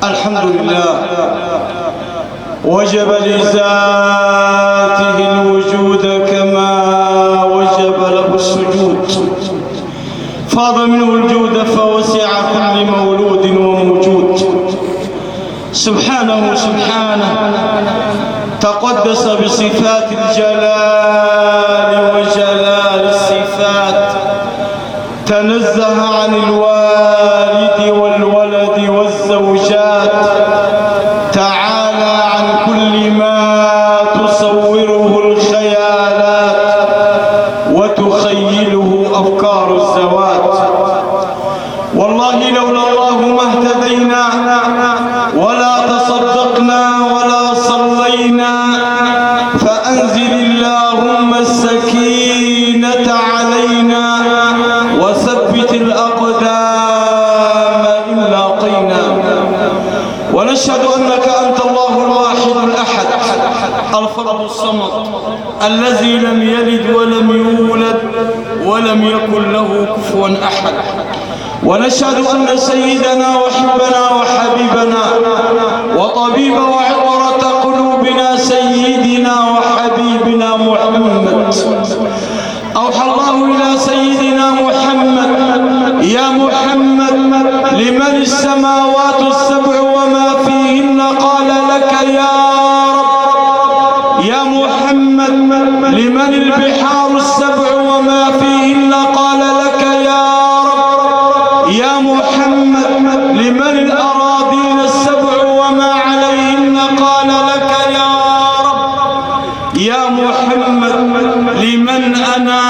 الحمد لله وجب لذاته الوجود كما وجب له السجود، فاض منه الجود فوسع كل مولود وموجود. سبحانه تقدس بصفات الجلال وجلال الصفات، تنزه عن الوالد والولد والزوجات، تعالى عن كل ما تصوره الخيالات وتخيله أفكار الزوات. والله لولا الله ما اهتدينا ولا تصدقنا ولا صلينا، فأنزل اللهم السكينة علينا وثبت الأقدام إن لاقينا. ونشهد أنك أنت الله الواحد الأحد الفرد الصمد الذي لم يلد ولم يولد ولم يكن له كفوا أحد. ونشهد أن سيدنا وحبنا وحبيبنا وطبيب وعطرة قلوبنا سيدنا وحبيبنا محمد أوحى الله إلى سيدنا محمد: يا محمد لمن السماوات السبع وما فيهن قال لك يا رب. يا محمد لمن البحار السبع وما فيهن قال لك يا رب. يا محمد لمن الأراضين السبع وما عليهن قال لك يا رب. يا محمد لمن أنا،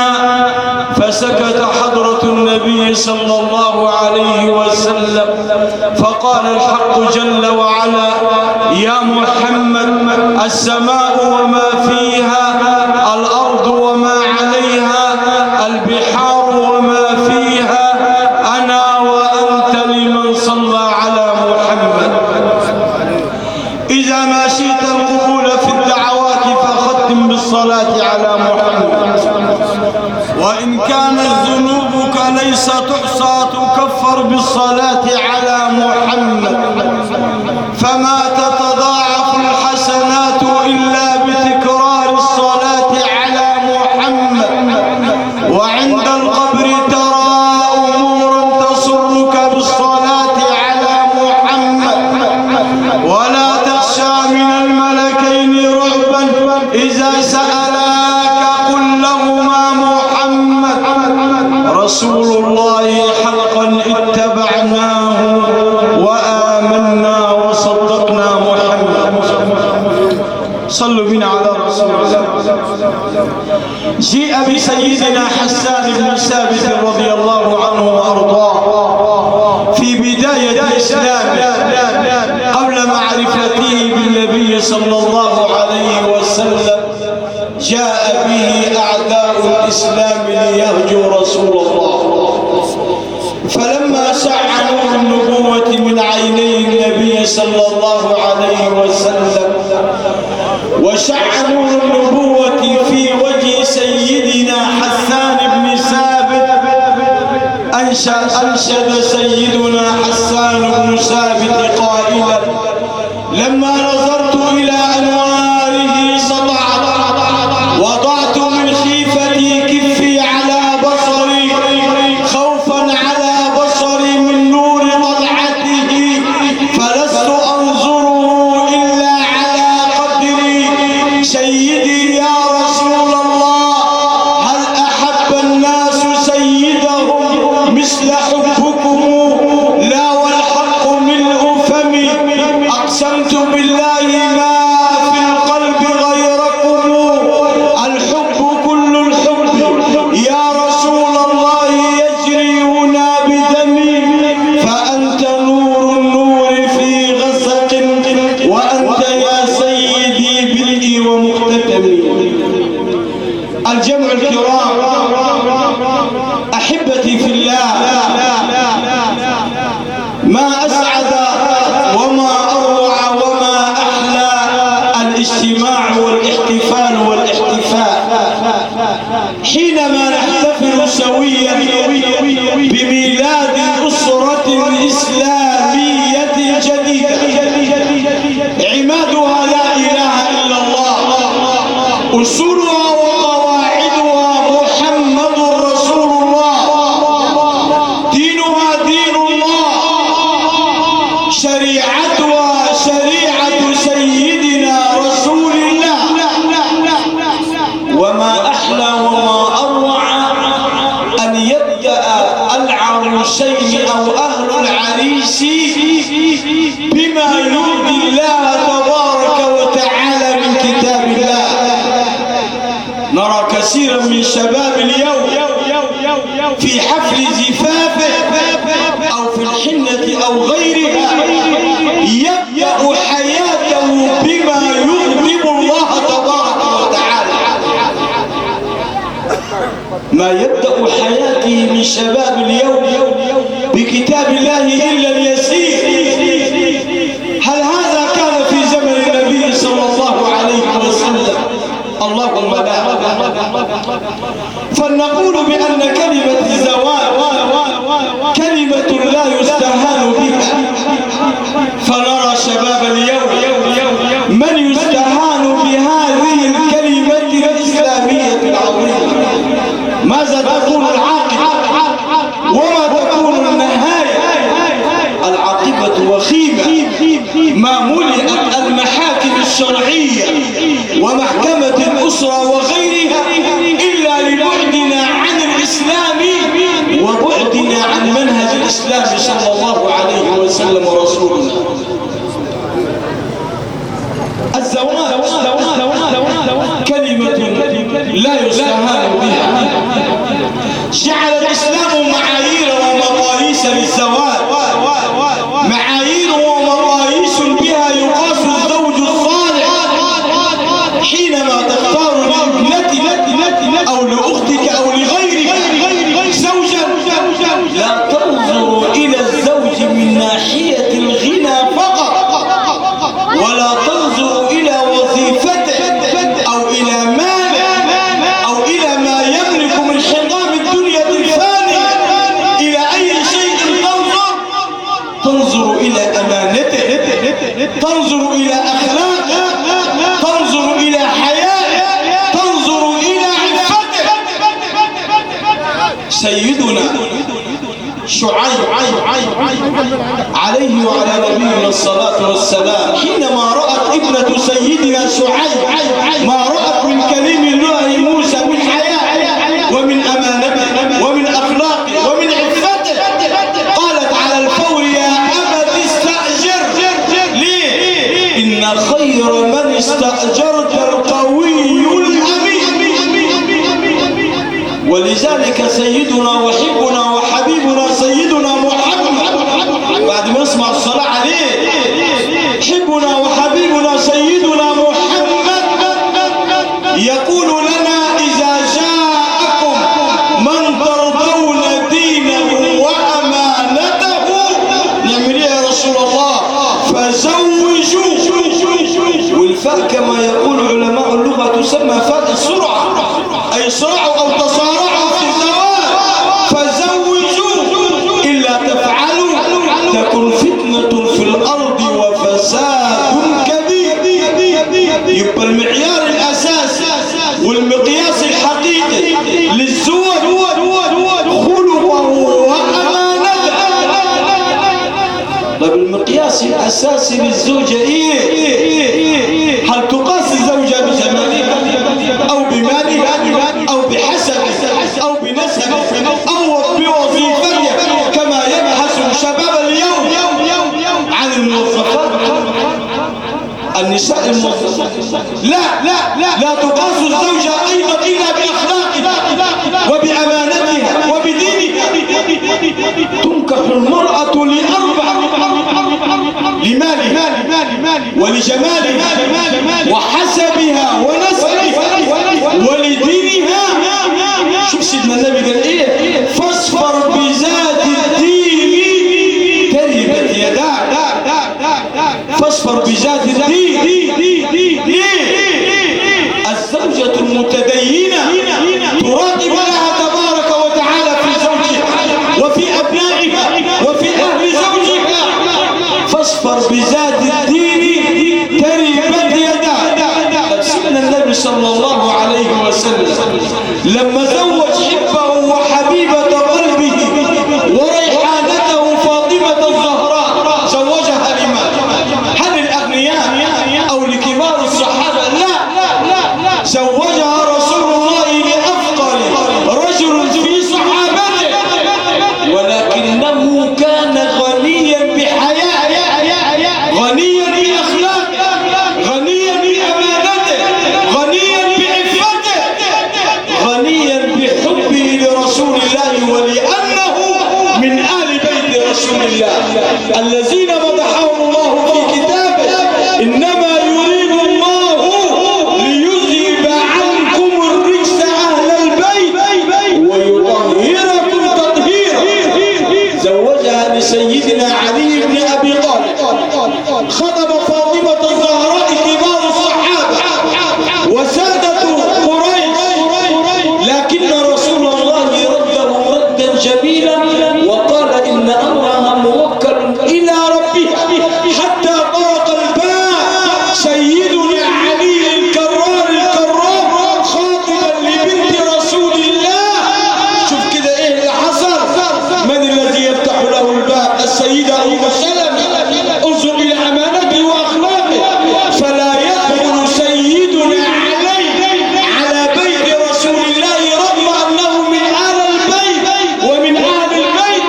فسكت حضرة النبي صلى الله عليه وسلم، فقال الحق جل وعلا: يا محمد السماء وما فيها، الأرض وما عليها، البحار وما فيها، أنا وأنت لمن صلى على محمد. إذا ما شئت القبول في الدعوات فختم بالصلاة على محمد. وإن كانت ذنوبك ليس تحصى تكفر بالصلاة على محمد. فما تتضاعف الحسنات إلا بتكرار الصلاة على محمد. وعند القبر ترى أمورا تسرك بالصلاة على محمد. ولا تخشى من الملكين رعبا إذا سألاك قل لهما محمد رسول الله حقا اتبعناه وآمنا وصدقنا محمد. صلوا بنا على رسول الله. جيء بسيدنا حسان بن ثابت رضي الله عنه وأرضاه في بداية إسلامه قبل معرفته بالنبي صلى الله عليه وسلم. جاء به أعداء الإسلام ليهجوا رسول الله، فلما شع نور النبوة من عيني النبي صلى الله عليه وسلم وشع نور النبوة في وجه سيدنا حسان بن ثابت، أنشد سيدنا حسان بن ثابت قائلا: لما نظرت إلى أنواره سطعت، وضعت من خيفتي كفي على بصري خوفا على بصري من نور طلعته، فلست أنظره إلا على قدري. سيدي يا رسول الله، هل أحب الناس سيدهم مثل حبكم؟ لا والحق ملء فمي، أقسمت بالله ما في القلب غيركم. الحب كل الحب يا رسول الله يجري هنا بدمي، فأنت نور النور في غسق، وأنت يا سيدي بدء ومختتمي. الجمع الكرام، أحبتي في الله، ما أسعد وما أروع وما أحلى الاجتماع والاحتفال والاحتفاء حينما نحتفل سويا بميلاد أسرة إسلامية أصولها وقواعدها محمد رسول الله، دينها دين الله، شريعتها شريعة سيدنا رسول الله. وما أحلى وما أروع أن يبدأ العروسين أو أهل العريس بما يرضي الله تبارك وتعالى من كتاب الله. نرى كثيرا من شباب اليوم في حفل زفافه أو في الحنة أو غيرها يبدأ حياته بما يغضب الله تبارك وتعالى. ما يبدأ حياته من شباب اليوم بكتاب الله إلا اليسير. هل هذا كان في زمن النبي صلى الله عليه وسلم؟ اللهم لا. فلنقول بأن كلمة الزواج كلمة لا يستهان بها. فنرى شباب اليوم من يستهان بهذه الكلمة الإسلامية العظيمة. ماذا تكون العاقبة وما تكون النهاية؟ العاقبة وخيمة. ما ملئت المحاكم الشرعية ومحكمة الأسرة وغيرها إلا لبعدنا عن الإسلام وبعدنا عن منهج الإسلام صلى الله عليه وسلم ورسوله. الزواج كلمة لا يستهان بها. جعل الإسلام معايير ومقاييس للزواج، معايير ومقاييس بها يقاس الزوج الصالح. حينما تختار لابنتك أو لأختك أو لغيرك زوجا لا تنظر إلى الزوج من ناحية الغنى فقط، ولا تنظر إلى وظيفته أو إلى ماله أو إلى ما يملك من حطام الدنيا الفانية. إلى أي شيء تنظر إلى أمانته، تنظر إلى أخلاقه، تنظر إلى حيائه، تنظر إلى عفته. سيدنا شعيب عليه وعلى نبينا الصلاة والسلام حينما رأت ابنة سيدنا شعيب ما رأت من كلام الله موسى من حياء ومن أمانته ومن أخلاقه ومن عفته قالت على الفور يا أبت استأجر. ليه؟ إن خير من استأجرت القوي الأمين. ولذلك سيدنا وحبنا وحبيبنا سيدنا محمد بعد ما يسمع الصلاة عليه حبنا وحبيبنا سيدنا محمد يقول لنا إذا جاءكم من ترضون دينه وأمانته نعمل يا رسول الله فزوجوا. والفاء كما يقول علماء اللغة تسمى فاء السرعة، أي سرعوا أو تصارعوا في الزواج. فزوجوا إلا تفعلوا تكن فتنة في الأرض وفساد كبير. يبقى المعيار الأساسي والمقياس الحقيقي للزواج خلقه وأمانته. طيب المقياس الأساسي للزوجة إيه؟ هل تقاس الزوجة بجمالها أو بمالها أو بحسبه أو بنسبه أو بوظيفته كما يبحث شباب اليوم عن الموظفات النساء الموظفات؟ لا تقاس الزوجة أيضا إلا بأخلاقها وبأمانتها وبدينها. تنكح المرأة لأربع: لمالها ولجمالها وحسبها ونسبها ولدينها. شوف سيدنا النبي قال ايه؟ فاصفر بذات الدين تربت يداك. فاصفر بذات الدين. ليه؟ الزوجة المتدينة تراقب لها تبارك وتعالى في زوجها وفي أبنائها وفي أهل زوجها. فاصفر بذات الدين تربت يداك. سيدنا النبي صلى الله عليه لما زوج حبه وحبيبة قلبه وريحانته فاطمة الزهراء زوجها لمن؟ هل الأغنياء أو لكبار الصحابة؟ لا، زوجها رسول الله لأفقر رجل في صحابته، ولكنه كان غنيا بحياته، غنيا بأخلاقه، غنيا بأمانته، غنيا بعفته، غنيا بحبه لرسول الله، ولأنه من آل بيت رسول الله الذين مدحهم الله في كتابه: إنما يريد الله ليذهب عنكم الرجس أهل البيت ويطهركم تطهيرا. زوجها لسيدنا علي بن أبي طالب، خطب فاطمة الزهراء كبار الصحابة وسادة قريش، لكن رسول الله رده ردا جميلا وقال: إن أمرها موكل إلى ربها. حتى طرق الباب سيدنا علي الكرار خاطبا لبنت رسول الله. شوف كده ايه اللي حصل. من الذي يفتح له الباب؟ السيدة أم سلمة. انظر إلى أمانته وأخلاقه. فلا يدخل سيدنا على بيت رسول الله رغم أنه من آل البيت ومن أهل البيت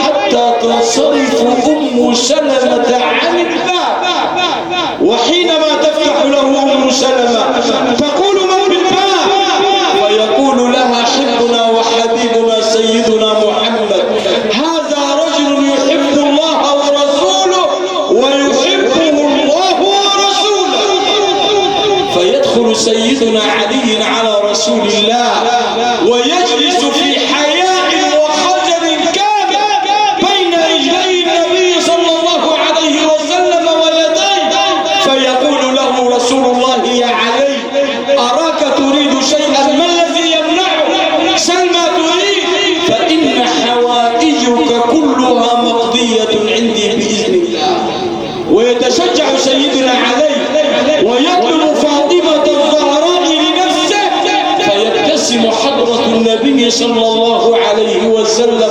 حتى تنصرف أم سلمة عن الباب. وحينما تفتح له أم سلمة تقول: من بالباب؟ فيقول لها: حبنا وحبيبنا سيدنا محمد، هذا رجل يحب الله ورسوله ويحبه الله ورسوله. فيدخل سيدنا علي على رسول الله ويجلس في حياء وخجل كامل بين رجلي النبي صلى الله عليه وسلم ويديه، فيقول له رسول الله: يا علي، أراك تريد شيئا، ما الذي يمنعك؟ سل ما تريد، فإن حوائجك كلها مقضية عندي بإذن الله. ويتشجع سيدنا علي ويطلب فاطمة الزهراء لنفسه، فيبتسم حضرة النبي صلى الله عليه وسلم